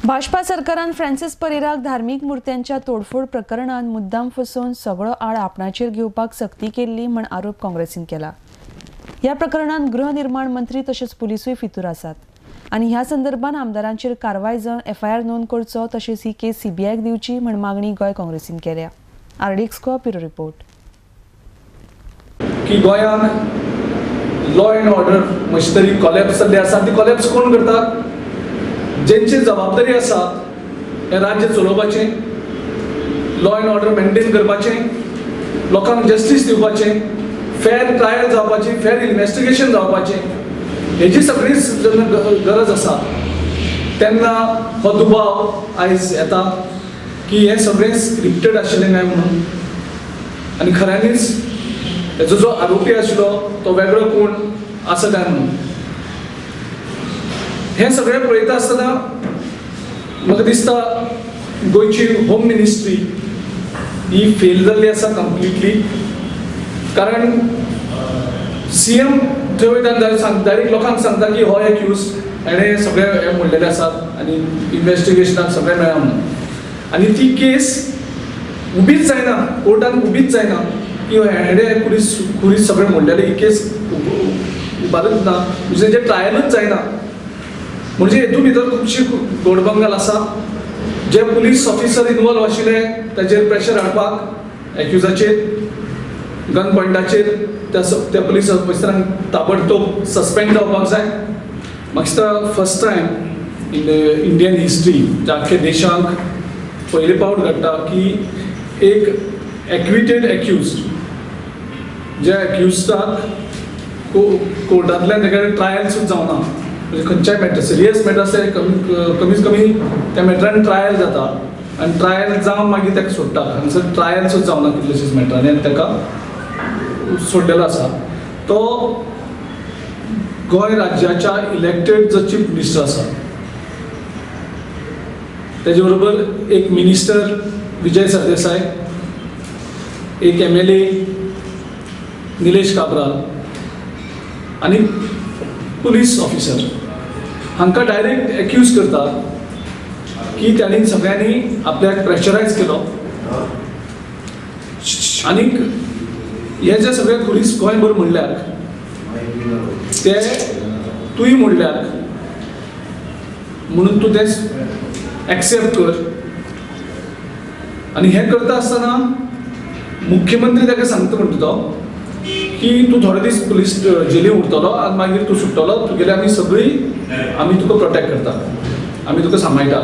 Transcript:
भाजपा सरकारान फ्रांसिस परेराक धार्मिक मूर्त्यांच्या तोडफोड प्रकरणात मुद्दाम फसोवन सगळो आळ आपणाचेर घेवपाक सक्ती केल्ली म्हण आरोप काँग्रेसीन केला। ह्या प्रकरणात गृहनिर्माण मंत्री तशेंच पुलिसूय फितूर आसात आनी ह्या संदर्भात आमदारांचेर कारवाय जावन एफआयआर नोंद करचो तशेंच ही केस सीबीआयक दिवची म्हण मागणी गोंय काँग्रेसीन केल्या। RDX Goa bureau report. की गोंयांत लॉ एंड ऑर्डर मातशी तरी कॉलॅप्स जाल्ली आसा। ती कॉलॅप्स कोण करतात? जेंची जबाबदारी आसा हें राज्य चलोवपाचें, लॉ एंड ऑर्डर मेंटेन करपाचें, लोकांक जस्टीस दिवपाचें, फेर ट्रायल जावपाची, फेर इन्वेस्टिगेशन जावपाचें, हेजी सगळी जेन्ना गरज आसा तेन्ना हो दुबाव आयज येता की हें सगळें स्क्रिप्टेड आशिल्लें काय म्हणून। आनी खऱ्यांनीच हेजो जो आरोपी आशिल्लो तो वेगळो कोण आसा काय म्हणून। हें सगळें पळयता आसतना म्हाका दिसता गोंयची होम मिनिस्ट्री ही फेल जाल्ली आसा कंप्लिटली। कारण सी एम थंय वयता डायरेक्ट लोकांक सांगता की हो एक्यूज हेणें सगळें हें म्हणलेलें आसात आनी इन्वेस्टिगेशनाक सगळें मेळ्ळां म्हणून। आनी ती केस उबीच जायना, कोर्टान उबीच जायना की हेणें खुरीस खुरीस सगळें म्हणलेलें, ही केस उबारूच ना, म्हणजे तेजें ट्रायलूच जायना। म्हणजे हेतून भितर खुबशी गोडबंगाल आसा। जे पुलीस ऑफिसर इनवॉल्व आशिल्ले ताजेर प्रेशर हाडपाक एक्युजाचेर, गन पॉयंटाचेर त्या पुलीस ऑफिसरांक ताबडतोब सस्पेंड जावपाक जाय। म्हाका दिसता first time in Indian history आख्ख्या देशांक पयले पावट घडटा की एक एक्विटेड एक्यूज, ज्या एक्युजाक कोर्टांतल्यान ताका ट्रायल सुद्दां जावना, म्हणजे खंयच्याय मॅटर सिरियस मॅटर आसता कमीत कमी त्या मॅटरान ट्रायल जाता आनी ट्रायल जावन मागीर ताका सोडटा। हांगसर ट्रायल सुद्दां जावना कितलेशेच मॅटरांनी आनी ताका सोडलेलो आसा। तो गोंय राज्याच्या इलेक्टेड जो चीफ मिनिस्टर आसा तेजे बरोबर एक मिनिस्टर विजय सरदेसाय, एक MLA Nilesh Cabral आनी पुलीस ऑफिसर हांकां डायरेक्ट एक्यूज करता की तांणी सगळ्यांनी आपल्याक प्रेशरायज केलो आनीक हे जे सगळे पुलीस गोंयभर म्हणल्यार ते तूंय म्हणल्यार म्हणून तूं तें एक्सेप्ट कर। आनी हें करता आसतना मुख्यमंत्री ताका सांगता म्हणटा तो की तूं थोडे दीस पुलीस जेली उरतलो आनी मागीर तूं सुट्टलो, तुगेली आमी सगळीं आमी तुका प्रोटेक्ट करता, आमी तुका सांबाळटा।